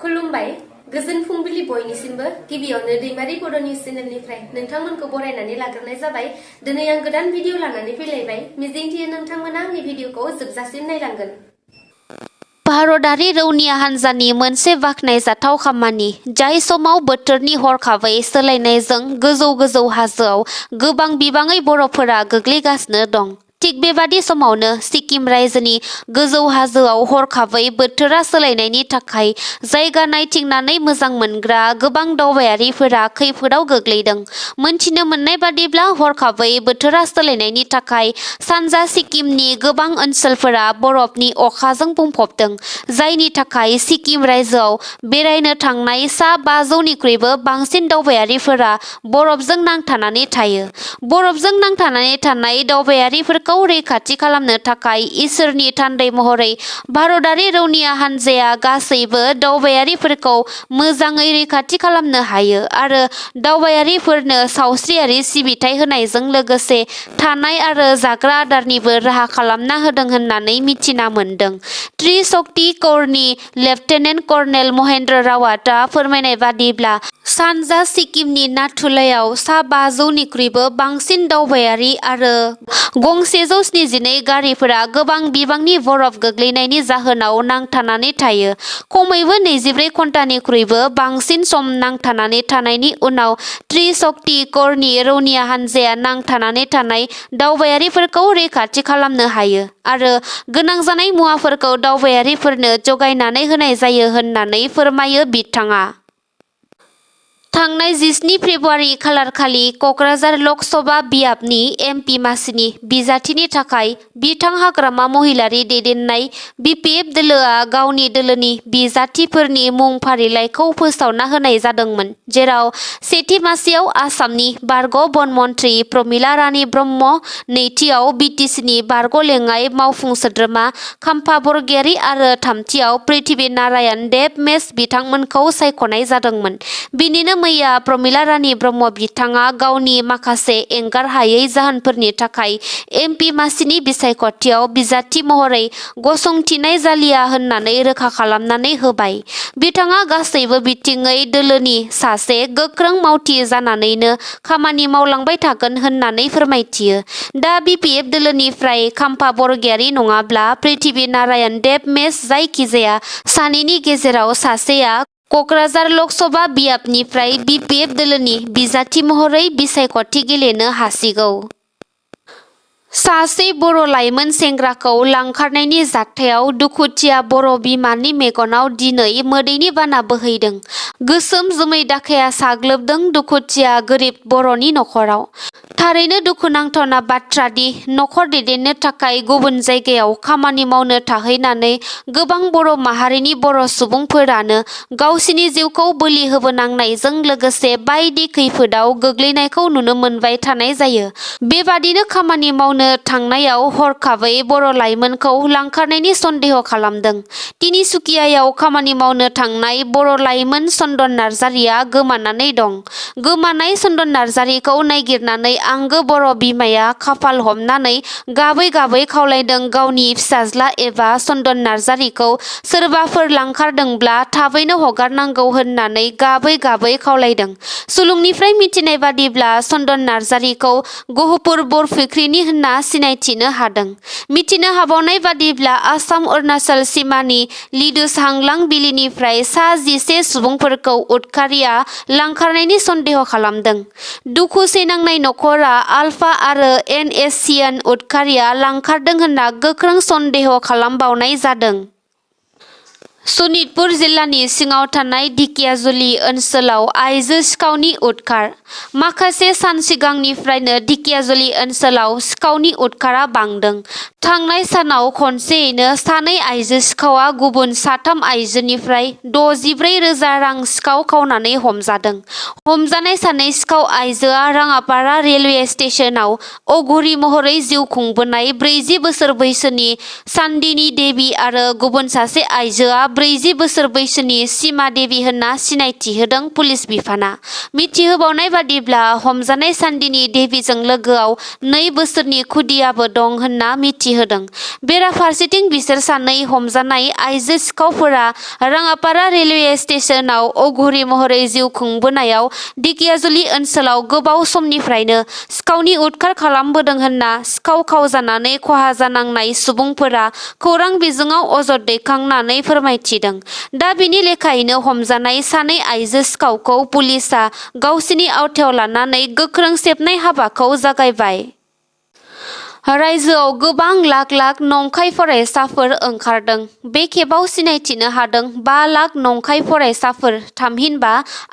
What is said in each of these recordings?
खुलुमबाय गोजोन फुंबिलि बयनिसिमबो गिबियावनो दैमारि बड' निउस चेनेलनिफ्राय नोंथांमोनखौ बरायनानै लाग्रोनाय जाबाय। दिनै आं गोदान भिडिअ लानानै फैलायबाय। मिजिंथियो नोंथांमोना आंनि भिडिअखौ जोबजासिम नायलांगोन। भारतारि रौनिया हान्जानि मोनसे बाख्नायजाथाव खामानि, जाय समाव बोथोरनि हरखाबै सोलायनायजों गोजौ हाजोआव गोबां बिबाङै बरफफोरा गोग्लैगासिनो दं। थिग बेबादि समावनो सिक्किम रायजोनि गोजौ हाजोआव हरखाबै बोथोरा सोलायनायनि थाखाय जायगा नायथिंनानै मोजां मोनग्रा गोबां दावबायारिफोरा खैफोदाव गोग्लैदों। मोनथिनो मोननाय बादिब्ला हरखाबै बोथोरा सोलायनायनि थाखाय सानजा सिक्किमनि गोबां ओनसोलफोरा बरफनि अखाजों बुंफबदों, जायनि थाखाय सिक्किम रायजोआव बेरायनो थांनाय सा 500निख्रुइबो बांसिन दावबायारिफोरा बरफजों नांथानानै थायो। बरफजों नांथानानै थानाय दावबायारिफोरखौ रैखाथि खालामनो थाखाय इसोरनि थान्दै महरै भारतारि रौनिया हान्जाया गासैबो दावबायारिफोरखौ मोजाङै रैखाथि खालामनो हायो आरो दावबायारिफोरनो सावस्रियारि सिबिथाय होनायजों लोगोसे थानाय आरो जाग्रा आदारनिबो राहा खालामना होदों होननानै मिथिना मोन्दों। त्रिशक्ति क'रनि लेफ्टेनेन्ट कर्नेल महेन्द्र रावाटआ फोरमायनाय बादिब्ला, सानजा सिक्किमनि नाथुलायाव सा 500निख्रुइबो बांसिन दावबायारि आरो गं 172 गारिफोरा गोबां बिबांनि बरफ गोग्लैनायनि जाहोनाव नांथानानै थायो। खमैबो 24 घन्टानिख्रुइबो बांसिन सम नांथानानै थानायनि उनाव त्रिशक्ति क'रनि रौनिया हान्जाया नांथानानै थानाय दावबायारिफोरखौ रैखाथि खालामनो हायो आरो गोनां जानाय मुवाफोरखौ दावबायारिफोरनो जगायनानै होनाय जायो होननानै फोरमायो बिथाङा। थांनाय 17 फेब्रुआरि खालारखालि क'क्राझार लक सभा बियाबनि एमपि मासिनि बिजाथिनि थाखाय बिथां हाग्रामा महिलारी दैदेननाय बिपिएफ दोलोआ गावनि दोलोनि बिजाथिफोरनि मुं फारिलाइखौ फोसावना होनाय जादोंमोन, जेराव सेथि मासियाव आसामनि बारग' वन मन्थ्रि प्रमिला रानी ब्रह्म, नैथियाव बिटिसिनि बारग' लेङाइ मावफुं सोद्रोमा खाम्फा बरगयारी आरो थामथियाव पृथ्वी नारायण देब मेस बिथांमोनखौ सायख'नाय जादोंमोन। बिनिनो मैया प्रमिला रानी ब्रह्म बिथाङा गावनि माखासे एंगार हायै जाहोनफोरनि थाखाय एमपि मासिनि बिसायख'थियाव बिजाथि महरै गसंथिनाय जालिया होननानै रोखा खालामनानै होबाय। बिथाङा गासैबो बिथिङै दोलोनि सासे गोख्रों मावथि जानानैनो खामानि मावलांबाय थागोन होननानै फोरमायथियो। दा बिपिएफ दोलोनिफ्राय खाम्फा बरगयारी नङाब्ला पृथ्वी नारायण देब मेस जायखिजाया सानैनि गेजेराव सासेया क'क्राझार लक सभा बियाबनिफ्राय बिपिएफ दोलोनि बिजाथि महरै बिसायख'थि गेलेनो हासिगौ। सासे बर' लाइमोन सेंग्राखौ लांखारनायनि जाथायाव दुखुथिया बर' बिमानि मेगनाव दिनै मोदैनि बाना बोहैदों। गोसोम जोमै दाखाया साग्लोबदों दुखुथिया गोरिब बर'नि नखराव। थारैनो दुखुनांथावना बाथ्रा दि नखर दैदेननो थाखाय गुबुन जायगायाव खामानि मावनो थाहैनानै गोबां बर' माहारिनि बर' सुबुंफोरानो गावसिनि जिउखौ बोलि होबोनांनायजों लोगोसे बायदि खैफोदाव गोग्लैनायखौ नुनो मोनबाय थानाय जायो। बेबादिनो खामानि मावनो थांनायाव हरखाबै बर' लाइमोनखौ लांखारनायनि सन्देह खालामदों। तिनिसुकियायाव खामानि मावनो थांनाय बर' लाइमोन चन्दन नार्जारिया गोमानानै दं। गोमानाय चन्दन नार्जारिखौ नागिरनानै आंगो बर' बिमाया खाफाल हमनानै गाबै गाबै खावलायदों गावनि फिसाज्ला एबा चन्दन नार्जारिखौ सोरबाफोर लांखारदोंब्ला थाबैनो हगारनांगौ होननानै गाबै गाबै खावलायदों। सुलुंनिफ्राय मिथिनाय बादिब्ला चन्दन नार्जारिखौ गहपुर बरफुख्रिनि होनना सिनायथिनो हादों। मिथिनो हाबावनाय बादिब्ला आसाम अरुणाचल सिमानि लिडुस हांलां बिलिनिफ्राय सा 11 सुबुंफोरखौ उदखारिया लांखारनायनि सन्देह खालामदों। दुखु सैनांनाय नखरा आलफा आरो एनएससियान उदखारिया लांखारदों होनना गोख्रों सन्देह खालामबावनाय जादों। सनितपुर जिल्लानि सिङाव थानाय ढेकियाजुलि ओनसोलाव आइजो सिखावनि उदखार। माखासे सान सिगांनिफ्रायनो ढेकियाजुलि ओनसोलाव सिखावनि उदखारा बांदों। थांनाय सानाव खनसेयैनो सानै आइजो सिखावा गुबुन साथाम आइजोनिफ्राय 64,000 रां सिखाव खावनानै हमजादों। हमजानाय सानै सिखाव आइजोआ राङापारा रेलवे स्टेशनाव अघरी महरै जिउ खुंबोनाय 40 बोसोर बैसोनि चान्दिनी देवी आरो गुबुन सासे आइजोआ 40 बोसोर बैसोनि सीमा देवी होनना सिनायथि होदों पुलिस बिफाना। मिथिहोबावनाय बादिब्ला हमजानाय सान्दिनि देवीजों लोगोआव 2 बोसोरनि खुदियाबो दं होनना मिथिहोदों। बेराफारसेथिं बिसोर सानै हमजानाय आइजो सिखावफोरा राङापारा रेलवे स्टेशनाव अघुरि महरै जिउ खुंबोनायाव दिकियाजुलि ओनसोलाव गोबाव समनिफ्रायनो सिखावनि उदखार खालामबोदों होनना सिखाव खावजानानै खहा जानांनाय सुबुंफोरा खौरां बिजोङाव अजद दैखांनानै फोरमायथिदों। दा बिनि लेखायैनो हमजानाय सानै आइजो सिखावखौ पुलिसआ गावसिनि आवथायाव लानानै गोख्रों सेबनाय हाबाखौ जागायबाय। रायजोआव गोबां लाख लाख नंखाय फरायसाफोर ओंखारदों। बे खेबाव सिनायथिनो हादों 5 लाख नंखाय फरायसाफोर। थामहिनबा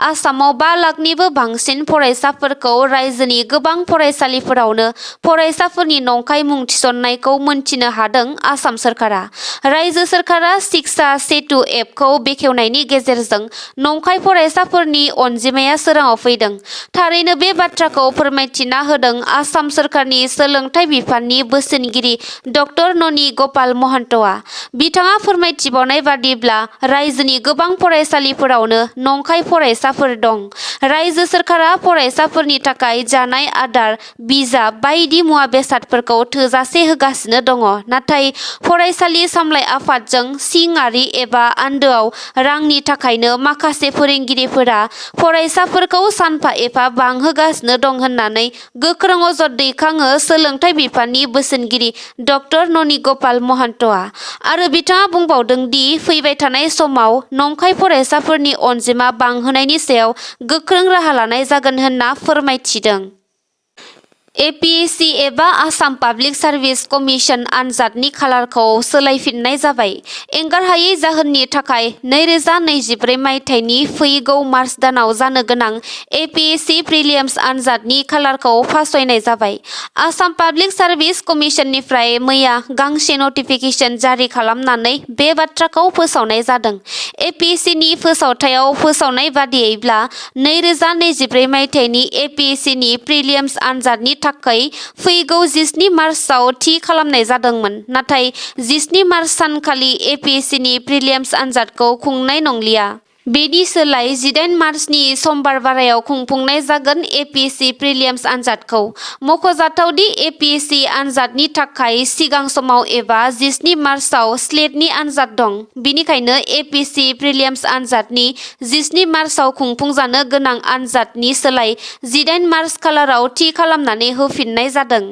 आसामाव 5 लाखनिबो बांसिन फरायसाफोरखौ रायजोनि गोबां फरायसालिफोरावनो फरायसाफोरनि नंखाय मुं थिसननायखौ मोनथिनो हादों आसाम सोरखारा। रायजो सोरखारा शिक्षा सेतु एपखौ बेखेवनायनि गेजेरजों नंखाय फरायसाफोरनि अनजिमाया सोराङाव फैदों। थारैनो बे बाथ्राखौ फोरमायथिना होदों आसाम सोरखारनि सोलोंथाइ बिफाननि बोसोनगिरि डक्टर ननि गपाल महन्तआ। बिथाङा फोरमायथिबावनाय बादिब्ला रायजोनि गोबां फरायसालिफोरावनो नंखाय फरायसाफोर दं। रायजो सोरखारा फरायसाफोरनि थाखाय जानाय आदार, बिजाब बायदि मुवा बेसादफोरखौ थोजासे होगासिनो दङ। नाथाय फरायसालि सामलाय आफादजों सिंआरि एबा आन्दोआव रांनि थाखायनो माखासे फोरोंगिरिफोरा फरायसाफोरखौ सानफा एफा बांहोगासिनो दं होननानै गोख्रों अजद दैखाङो सोलोंथाइ बिफाननि बोसोनगिरि डक्टर ननि गपाल महन्तआ। आरो बिथाङा बुंबावदों दि फैबाय थानाय समाव नंखाय फरायसाफोरनि अनजिमा बांहोनायनि सायाव गोख्रों राहा लानाय जागोन होनना फोरमायथिदों। APSC एबा आसाम पाब्लिक सार्भिस कमिसन आनजादनि खालारखौ सोलायफिननाय जाबाय। एंगारहायै जाहोननि थाखाय 2024 मायथाइनि फैगौ मार्च दानाव जानो गोनां APSC प्रिलिम्स आनजादनि खालारखौ फावसयनाय जाबाय। आसाम पाब्लिक सार्भिस कमिसननिफ्राय मैया गांसे नटिफिकेसन जारि खालामनानै बे बाथ्राखौ फोसावनाय जादों। APSCनि फोसावथायाव फोसावनाय बादियैब्ला 2024 मायथाइनि APSCनि प्रिलिम्स आनजादनि थाखाय फैगौ 17 मार्चआव थि खालामनाय जादोंमोन। नाथाय 17 मार्च सानखालि APSCनि प्रिलिम्स आनजादखौ खुंनाय नंलिया। बेनि सोलाय 18 मार्चनि समबार बारायाव खुंफुंनाय जागोन APSC प्रिलिम्स आनजादखौ। मख'जाथावदि APSC आनजादनि थाखाय सिगां समाव एबा 17 मार्चआव स्लेटनि आनजाद दं। बिनिखायनो APSC प्रिलिम्स आनजादनि 17 मार्चआव खुंफुंजानो गोनां आनजादनि सोलाय 18 मार्च खालाराव थि खालामनानै होफिननाय जादों।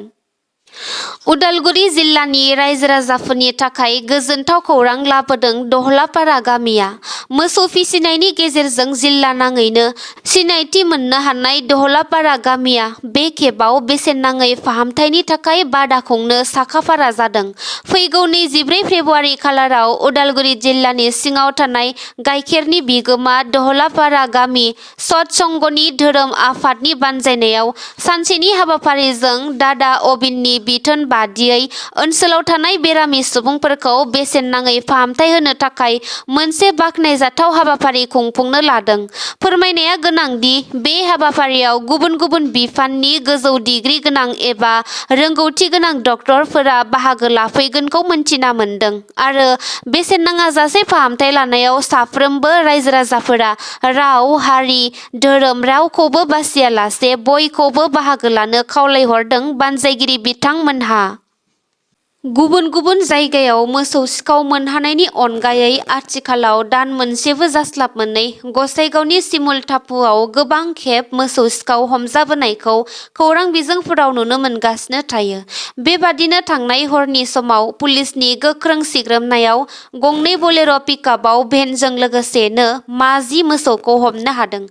उदालगुरि जिल्लानि रायजो राजाफोरनि थाखाय गोजोनथाव खौरां लाबोदों दहलापारा गामिया। मोसौ फिसिनायनि गेजेरजों जिल्ला नाङैनो सिनायथि मोननो हानाय दहलापारा गामिया बे खेबाव बेसेन नाङै फाहामथायनि थाखाय बादा खुंनो साखाफारा जादों। फैगौ 24 फेब्रुवारि खालाराव उदालगुरि जिल्लानि सिङाव थानाय गाइखेरनि बिगोमा दहलापारा गामि सतसंगनि धोरोम आफादनि बानजायनायाव सानसेनि हाबाफारिजों दादा अबिननि बिथोन बादियै ओनसोलाव थानाय बेरामि सुबुंफोरखौ बेसेन नाङै फाहामथाय होनो थाखाय मोनसे बाखनायजाथाव हाबाफारि खुंफुंनो लादों। फोरमायनाया गोनांदि बे हाबाफारियाव गुबुन गुबुन बिफाननि गोजौ डिग्री गोनां एबा रोंगौथि गोनां डक्टरफोरा बाहागो लाफैगोनखौ मोनथिना मोनदों आरो बेसेन नाङाजासे फाहामथाय लानायाव साफ्रोमबो रायजो राजाफोरा राव, हारि, धोरोम रावखौबो बासियालासे बयखौबो बाहागो लानो खावलायहरदों बानजायगिरि बिथांमोनहा। गुबुन गुबुन जायगायाव मोसौ सिखाव मोनहानायनि अनगायै आथिखालाव दान मोनसेबो जास्लाब मोनै गसाइगावनि सिमुल टापुआव गोबां खेब मोसौ सिखाव हमजाबोनायखौ खौरां बिजोंफोराव नुनो मोनगासिनो थायो। बेबादिनो थांनाय हरनि समाव पुलिसनि गोख्रों सिग्रोमनायाव गंनै बोलेर' पिकआपआव भेनजों लोगोसेनो 10 मोसौखौ हमनो हादों।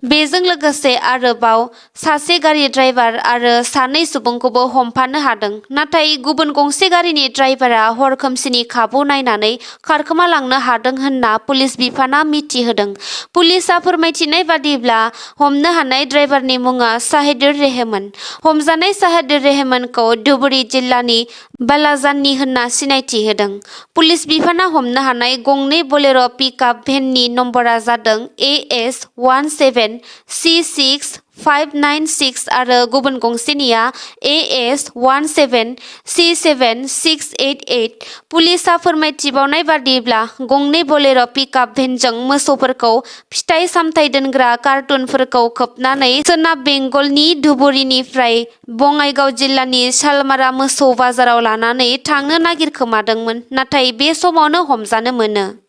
बेजों लोगोसे आरोबाव सासे गारि ड्राइभार आरो 2 सुबुंखौबो हमफानो हादों। नाथाय गुबुन गंसे गारिनि ड्राइभारा हर खोमसिनि खाबु नायनानै खारखोमा लांनो हादों होनना पुलिस बिफाना मिथिहोदों। पुलिसआ फोरमायथिनाय बादिब्ला हमनो हानाय ड्राइभारनि मुङा साहिदुर रेहमान। हमजानाय साहिदुर रेहमानखौ धुबुरी जिल्लानि बालाजाननि होनना सिनायथि होदों। पुलिस बिफाना हमनो हानाय गंनै बोलेर' पिकआप भेननि नम्बरा जादों AS 17 C6 596 आरो गुबुन गंसेनिया AS 1767688। पुलिसा फोरमायथिबावनाय बादिब्ला गंनै बोलेर' पिकआप भेनजों मोसौफोरखौ फिथाइ सामथाइ दोनग्रा कार्टुनफोरखौ खोबनानै सोनाब बेंगलनि धुबुरीनिफ्राय बङाइगाव जिल्लानि सालमारा मोसौ बाजाराव लानानै थांनो नागिरखोमादोंमोन, नाथाय बे समावनो हमजानो मोनो।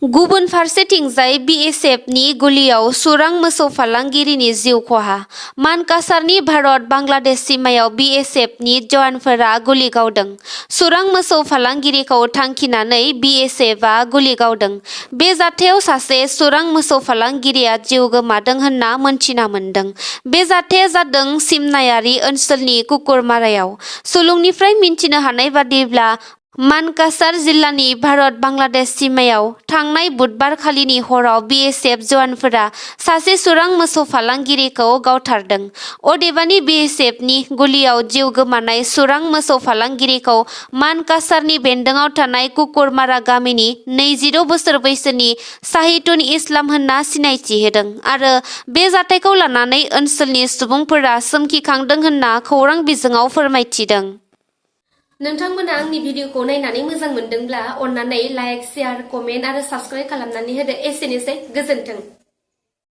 गुबुन फारसेथिंजाय BSFनि गुलियाव खुरां मोसौ फालांगिरिनि जिउ खहा। मानकासारनि भारत-बांलादेश सीमायाव BSFनि जवानफोरा गुलि गावदों। खुरां मोसौ फालांगिरिखौ थांखिनानै BSFआ गुलि गावदों। बे जाथायाव सासे खुरां मोसौ फालांगिरिया जिउ गोमादों होनना मोनथिना मोन्दों। बे जाथाया जादों सिमनायारि ओनसोलनि कुकुरमारायाव। सुलुंनिफ्राय मिन्थिनो हानाय बादिब्ला मानकासार जिल्लानि भारत-बांलादेश सीमायाव थांनाय बुधबारखालिनि हराव BSF जवानफोरा सासे खुरां मोसौ फालांगिरिखौ गावथारदों। अदेबानि BSFनि गुलियाव जिउ गोमानाय खुरां मोसौ फालांगिरिखौ मानकासारनि बेन्दोंआव थानाय कुकुरमारा गामिनि 26 बोसोर बैसोनि शाहिदुल इस्लाम होनना सिनायथि होदों आरो बे जाथायखौ लानानै ओनसोलनि सुबुंफोरा सोमखिखांदों होनना खौरां बिजोङाव फोरमायथिदों। नोंथांमोना आंनि भिडिअखौ नायनानै मोजां मोनदोंब्ला अन्नानै लाइक, शेयार, कमेन्ट आरो साबस्क्राइब खालामनानै होदो। एसेनोसै, गोजोन्थों।